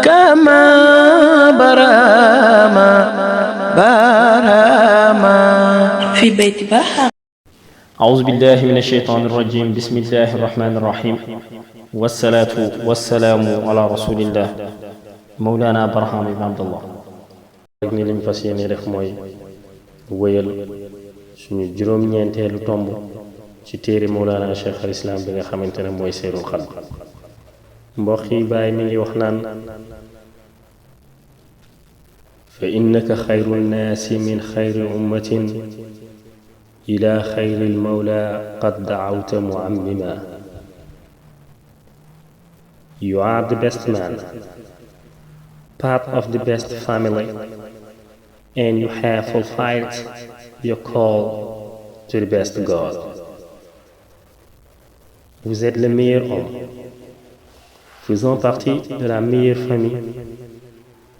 كما برهما برهما في بيت برهما. أعوذ بالله من الشيطان الرجيم بسم الله الرحمن الرحيم والصلاة والسلام على رسول الله مولانا برهام بن عبد الله. rek ni liñ fas yéene def mooy wéyal suñu juróom-ñeenteelu tomb ci téere Mawlana Cheikh al Islam bi nga xamante ne mooy seerul xalb. mbokk yi bàyyi mi ngi wax naan fa innaka xayru nnaasi min xayri ummatin ila xayri lmawla qad dacawta muammima. You are the best man, part of the best family, and you have fulfilled your call to the best God. Vous êtes le meilleur homme, faisant partie de la meilleure famille,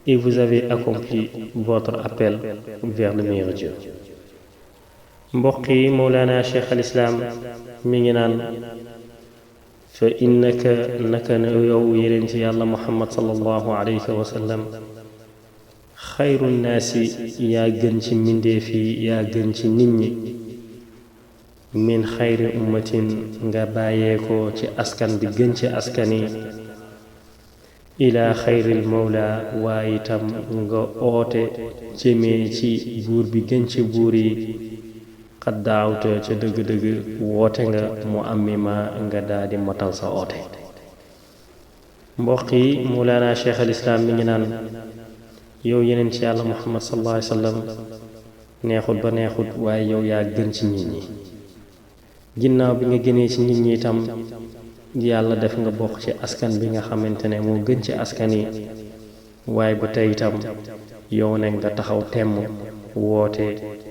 et vous avez accompli votre appel vers le meilleur Dieu. mbokk yi Mawlana Cheikh al Islam mi ngi naan fa innaka naka ne yow yéleen ci yàlla Muhammad sallallahu alayhi wa sallam xayru naasi yaa gën ci mbindeef yi yaa gën ci nit ñi min xayri ummatin nga bàyyeekoo ci askan bi gën ci askan yi ila xayril mawla waaye itam nga oote jëmee ci buur bi gën ci buur yi xat daawte ca dëgg-dëgg woote nga mu amima nga daal di motal sa oote. mbokk yi Mawlana Cheikh al Islam mi ngi naan yow yeneen ci yàlla Muhammad sallallahu alayhi wa sallam neexut ba neexut waaye yow yaa gën ci nit ñi. ginnaaw bi nga gënee ci nit ñi itam yàlla def nga bokk ci askan bi nga xamante ne moo gën ci askan yi waaye ba tey itam yow ne nga taxaw temm woote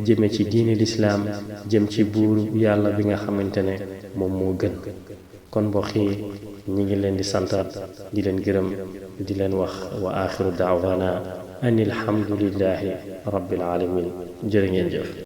jëme ci diini lislaam jëm ci buur yàlla bi nga xamante ne moom moo gën. kon mbokk yi ñi ngi leen di santaat di leen gërëm di leen wax wa axiru daawana an alhamdulillahi rabbil alamin. jërë ngeen jëf.